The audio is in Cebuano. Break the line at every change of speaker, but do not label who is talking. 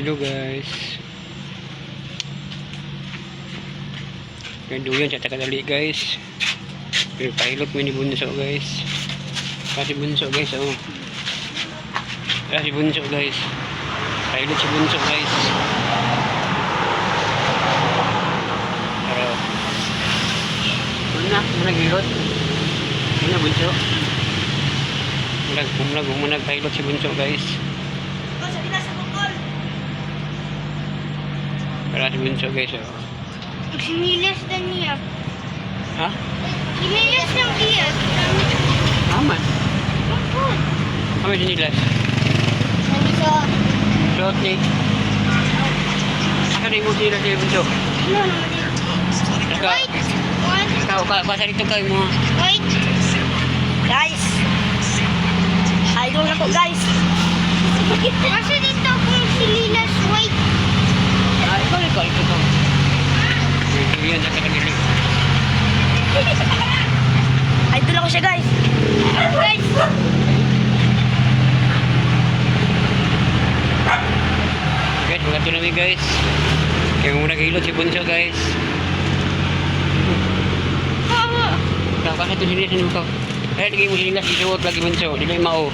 Hello, guys. Ganduyan sa takadali, guys. Pero pilot mo ni Bunso, guys. Kasi Bunso, guys, oh. Kasi Bunso, guys. Pilot si Bunso, guys. Pero una, muna gilot. Una, Bunso. Muna, muna, muna pilot si Bunso, guys. Pero si Bunso, guys, oh.
Sinilas na niya.
Ha?
Sinilas ng iya.
Tama.
Opo.
Kami sinilas.
Sabi sa.
Suot ni. Asa na yung sinilas ni Bunso?
Ano naman yun?
Naka,
Wait. One.
ikaw, ka, basa dito kayo mga.
Wait.
Guys! Idol na ko, guys!
Kasi dito kung sinilas, wait.
Ah, ikaw, ikaw, ikaw, ikaw. Yan sa kakagili.
Idol ako siya, guys!
Guys.
Guys, mga namin, guys. Kaya muna gilot si Bunso, guys.
Oo.
Ikaw, kasi ito sinilas ni ikaw. Kaya lagi mo sinilas, isuot lagi, Bunso. Dili mao.